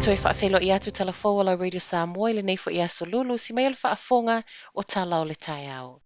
toe faafeiloai atu tala fou o lau Radio Samoa i lenei foi aso Lulu, si mai o le faafofoga o tala o le taeao.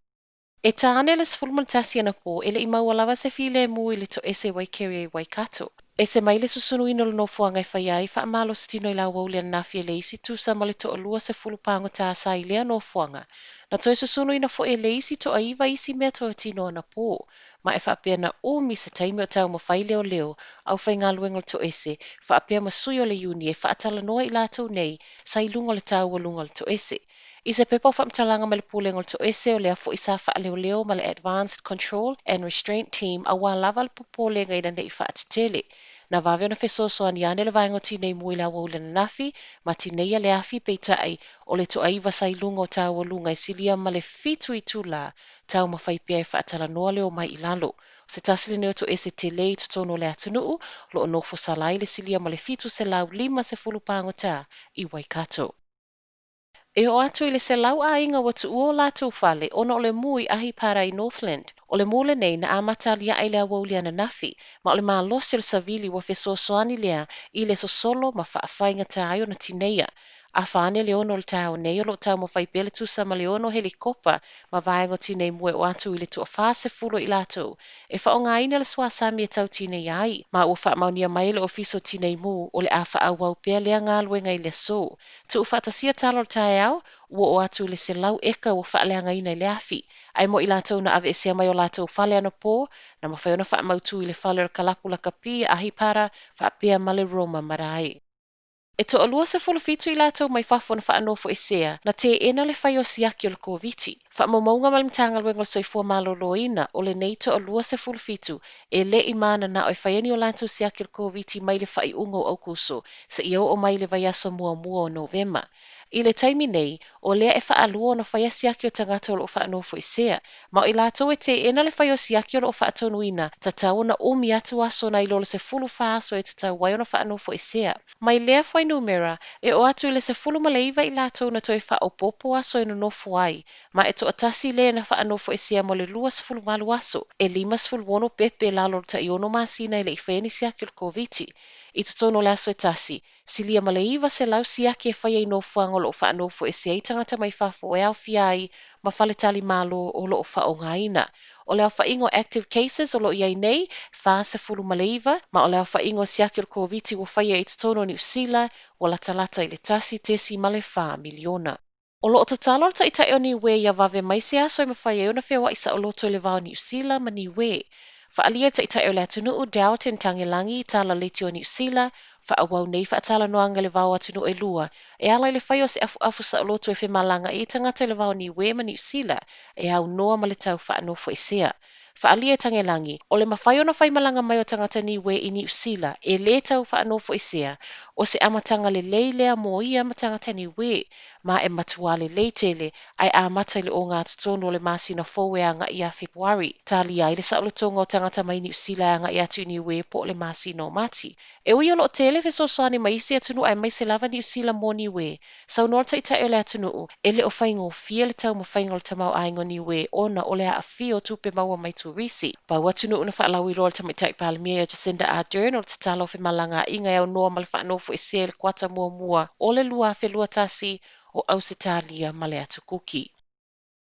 E ta ane le 11 anapo e le i maua lava se filemu i le toese Waikeria i Waikato. Ese mai le susunuina o le nofoaga e faia ai faamalositino i le aoauli ananafi e le isi tusa ma le toalua sefulu pagota sa i lea nofoaga. Na toe susunuina foi e le isi toaiva isi mea totino anapo. Ma e faapea na umi se taimi o taumafai leoleo, aufaigaluega o le toese, faapea ma sui o le iuni e faatalanoa i latou nei sa i luga o le taualuga o le toese. I se pepa o faamatalaga mai le Pulega o le Toese, o lea foi sa faaleoleo ma le Advanced Control and Restraint Team aua lava le popolega ina ne i faatetele. Na vave ona fesoasoani ane le Vaega o Tinei Mu i le aoauli ananafi ma tineia le afi, peitai, o le toaiva sa i luga o taualuga e silia ma le 7 itulā taumafai pea e faatalanoa le omai i lalo. O se tasi lenei o toese telē i totonu o le atunuu, o lo o nofo sala ai le silia ma le 750 pāgotā i Waikato. E oo atu i le 100 aiga ua tuua o latou fale ona o le mū i Ahipara i Northland. O le mū lenei na amata aliae i le aoauli ananafi, ma o le malosi o le savili ua fesoasoani lea i le sosolo ma faafaigata ai ona tineia. Afa ane le 6 o le taeao nei o lo o taumafai pea le tusa ma le 6 helikopa ma vaega o tinei mu e oo atu i le toa-40 o i latou e faaaogaina le suasami e tau tineia ai, ma ua faamaonia mai e le Ofisa o Tinei Mu o le a faaauau pea lea galuega i le aso. Tuufaatasia tala o le taeao, ua oo atu i le 100 eka ua faaleagaina i le afi. Ae mo i latou na aveesea mai o latou fale anapo, na mafai ona faamautu i le fale o le kalapu lakapi Ahipara faapea ma le Roma Marae. E toalua 17 i latou mai fafo na faanofoesea, na teena le fai o siaki o le Koviti. Faamaumauga mai le Matagaluega o le Soifua Maloloina, o lenei toalua 17 e le i mananao e faia ni o latou siaki o le Koviti mai le faaiuga o Aokuso seia oo mai i le vaiaso muamua o Novema. I le taimi nei, o lea e faalua ona faia siaki o tagata o lo o faanofoesea, ma o i latou e teena le fai o siaki o lo o faatonuina, tatau ona umi atu aso nai lo le 14 aso e tatau ai ona faanofoesea. Mai lea fuainumera, e oo atu i le 19 i latou na toe faaopoopo aso e nonofo ai, ma e toatasi le na faanofoesea mo le 28 aso, e 56 pepe i lalo o le tai ono masina e le i faia ni siaki o le Koviti. I totonu o le aso e tasi, silia ma le 900 siaki e faia i nofoaga o lo o faanofoesea ai tagata mai fafo e aofia ai ma faletalimalo o lo o faaaogaina. O le aofaiga o active cases o lo o i ai nei, 49, ma o le aofaiga o siaki o le Koviti ua faia i totonu o Niu Sila, ua latalata i le 1.4 miliona. O lo o tatalo le Taitai o Niue ia vave mai se aso e mafai ai ona feoai saoloto i le va o Niu Sila ma Niue. Faaalia e le Taitai o le atunuu, Downton Tagelagi, i tala leti o Niu Sila, faaauau nei faatalanoaga i le va o atunuu e lua, e ala i le fai o se afuafu saoloto e femalagaai ai tagata i le va o Niue ma Niu Sila e aunoa ma le tau faanofoesea. Faaalia e Tagelagi, o le mafai ona faimalaga mai o tagata Niue i Niu Sila e lē tau faanofoesea, o se amataga lelei lea mo ia ma tagata Niue, ma e matuā lelei tele ae amata i le ogatotonu o le masina fou e agai ia Fepuari. Talia ai le saolotoga o tagata mai Niu Sila e agai atu i Niue po o le masina o Mati. E ui o lo o tele fesoasoani mai isi atunuu aemaise lava Niu Sila mo Niue, saunoa le Taitai o le atunuu, e le o faigofie le taumafaiga o le tamaoaiga o Niue ona o le aafia o tupe maua mai turisi. Pau atunuu na faalauiloa e le Tamaitai Palemia ia Jacinda Ardern o le tatala o femalagaaiga e aunoa ma le faanofoesea i le kuata muamua o le 2021 o Ausetalia ma le Atu Kuki.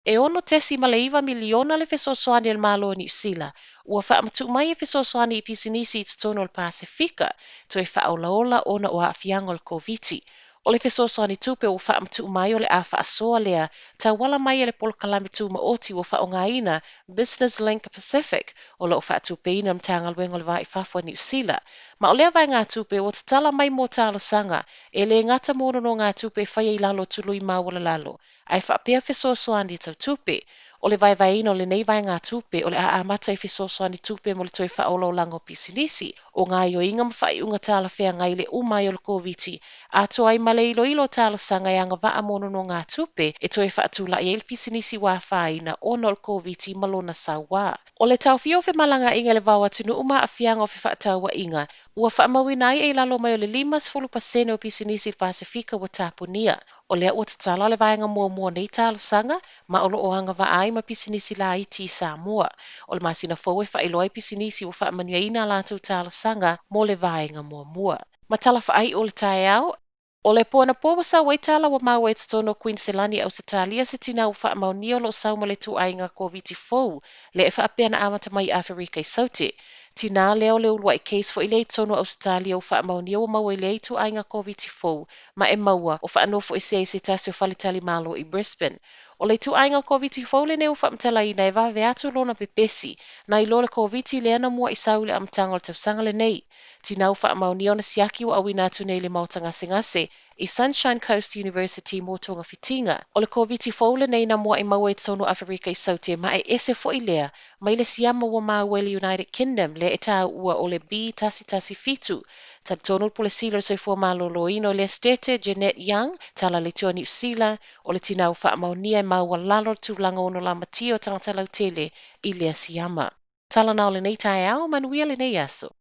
E 6.9 miliona le fesoasoani a le Malo o Niu Sila ua faamatuu mai e fesoasoani i pisinisi i totonu o le Pasefika toe faaolaola ona o aafiaga o le Koviti. O le fesoasoani tupe ua faamatuu mai o le a faasoa lea tauala mai e le polokalame tumaoti ua faaaogaina Business Link Pacific o lo o faatupeina e le Matagaluega o le Va i Fafo a Niu Sila. Ma o lea vaegatupe ua tatala mai mo talosaga e lē gata mo nonogatupe e faia i lalo o tului maualalalo, ae faapea fesoasoani tau tupe. O le vaevaeina o lenei vaegatupe o le a amata i fesoasoani tupe mo le toe faaolaolaga o pisinisi, o gaoioiga ma faaiuga talafeagai i le uma ai o le Koviti, atoa ai ma le iloilo o talosaga e agavaa mo nonogatupe e toe faatulai ai le pisinisi ua afaina ona o le Koviti ma lona sauā. O le taofia o femalagaaiga i le va o atunuu ma aafiaga o fefaatauaiga, ua faamauina ai e i lalo mai o le 50% o pisinisi i le Pasefika ua tapunia. O lea ua tatala le vaega muamua o nei talosaga, ma o lo o agavaa ai ma pisinisi laiti i Samoa. O le masina fou e faailoa ai pisinisi ua faamanuiaina a latou talosaga mo le vaega muamua. Ma tala faaiu o le taeao. O le po anapo ua sau ai tala ua maua i totonu o Kuiniselani Ausetalia se tinā ua faamaonia o lo o sau ma le ituaiga Koviti fou lea e faapea na amata mai i Aferika i Saute. Tinā lea o le uluai case foi lea i totonu o Ausetalia ua faamaonia ua maua i lea ituaiga Koviti fou ma e maua o faanofoesea i se tasi o faletalimalo i Brisbane. O le ituaiga Koviti fou lenei ua faamatalaina e vave atu lona pepesi nai lo le Koviti lea na muai sau i le amataga o le tausaga lenei. Tinā ua faamaonia ona siaki ua auina atu nei i le maota gasegase i Sunshine Coast University mo togafitiga. O le Koviti fou lenei na muai maua i totonu o Aferika i Saute ma e ese foi lea mai le siama ua maua i le United Kingdom lea e taua o le B117. Talitonu le Pule Sili o le Soifua Maloloina o lea Setete, Jeanette Young, tala le Tua Niu Sila, o le tinā ua faamaonia e maualalo le tulaga ono lamatia o tagata lautele i lea siama. Tala na o lenei taeao, manuia lenei aso.